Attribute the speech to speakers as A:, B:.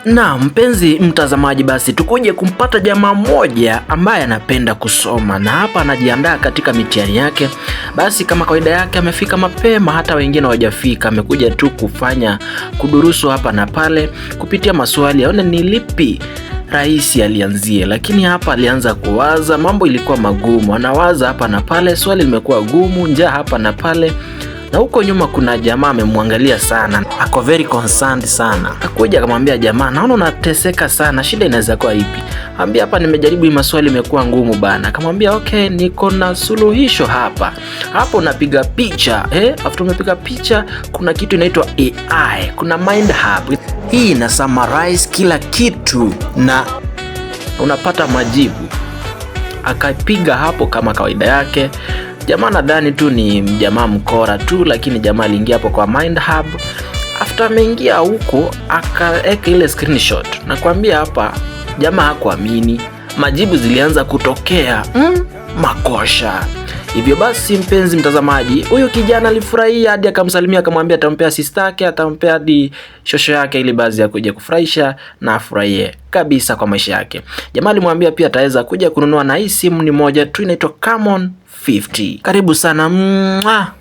A: Na mpenzi mtazamaji, basi tukuje kumpata jamaa mmoja ambaye anapenda kusoma na hapa anajiandaa katika mitihani yake. Basi kama kawaida yake amefika mapema, hata wengine hawajafika. Amekuja tu kufanya kudurusu hapa na pale kupitia maswali, aone ni lipi rahisi alianzie, lakini hapa alianza kuwaza, mambo ilikuwa magumu, anawaza hapa na pale, swali limekuwa gumu, njaa hapa na pale na huko nyuma kuna jamaa amemwangalia sana, ako very concerned sana. Akuja akamwambia jamaa, naona unateseka sana, shida inaweza kuwa ipi? Ambia hapa nimejaribu hii maswali imekuwa ngumu bana. Akamwambia okay, niko na suluhisho hapa. Hapo unapiga picha after umepiga picha, kuna kitu inaitwa AI, kuna Mind Hub. Hii ina summarize kila kitu na unapata majibu. Akapiga hapo kama kawaida yake. Jamaa nadhani tu ni jamaa mkora tu, lakini jamaa aliingia hapo kwa Mind Hub. After ameingia huko akaeka ile screenshot, nakwambia hapa jamaa hakuamini, majibu zilianza kutokea makosha. Hivyo basi, mpenzi mtazamaji, huyu kijana alifurahia hadi akamsalimia, akamwambia atampea sister yake, atampea hadi shosho yake, ili basi akuje kufurahisha na afurahie kabisa kwa maisha yake. Jamaa alimwambia pia ataweza kuja kununua, na hii simu ni moja tu inaitwa Camon 50. Karibu sana. Mwah.